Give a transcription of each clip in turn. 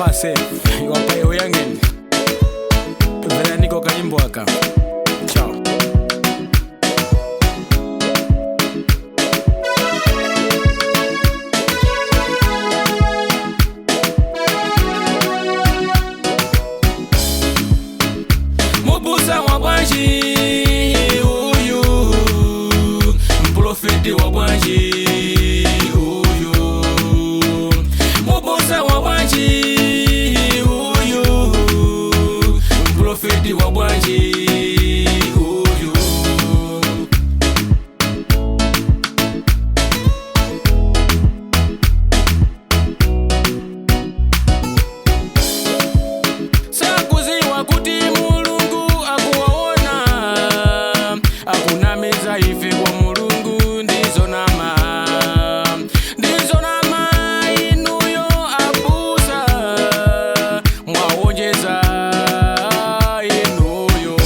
Pase iwapaye uyangeni veraniko kanyimbo aka. Ciao. Mubusa wa bwanji uyu, mprofeti wa bwanji uyu, mubusa wa bwanji uyu, mprofeti wa bwanji uyu. Sakuziwa kuti Mulungu akuwaona, akunamiza ife kwa Mulungu ndizo nama, ndizo nama inuyo abusa mwawonjeza inuyo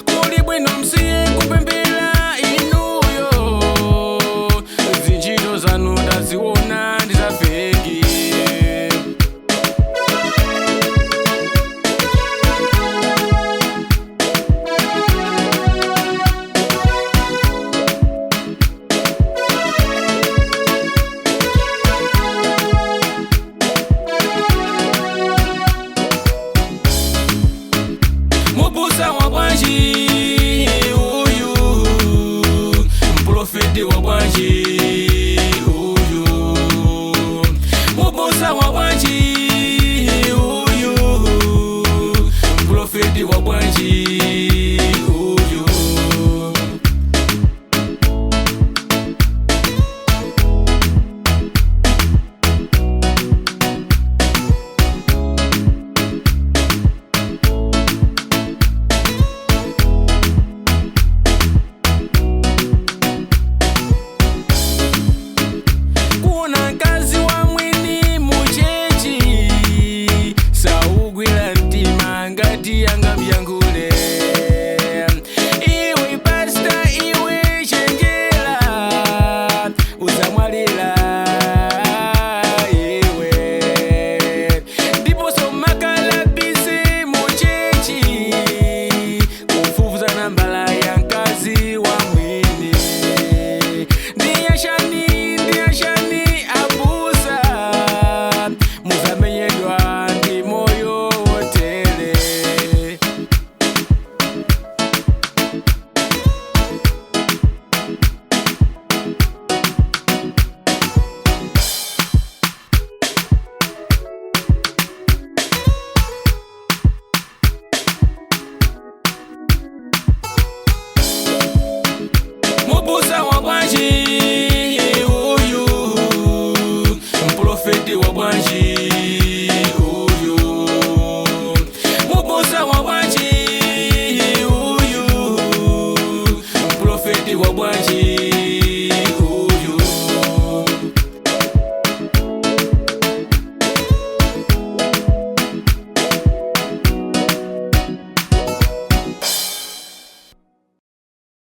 kuli bwino msiye kupembela inuyo zinjito zanu ndaziona ndizafeki. Mubusa wa bwanji uyu, mprofeti wa bwanji uyu, mubusa wa bwanji uyu, mprofeti wa bwanji uyu. Kuona mkazi wa mwini muchechi saugwira mtima ngati angamyankhule. Iwe pasta, iwe chenjera, uzamwalira.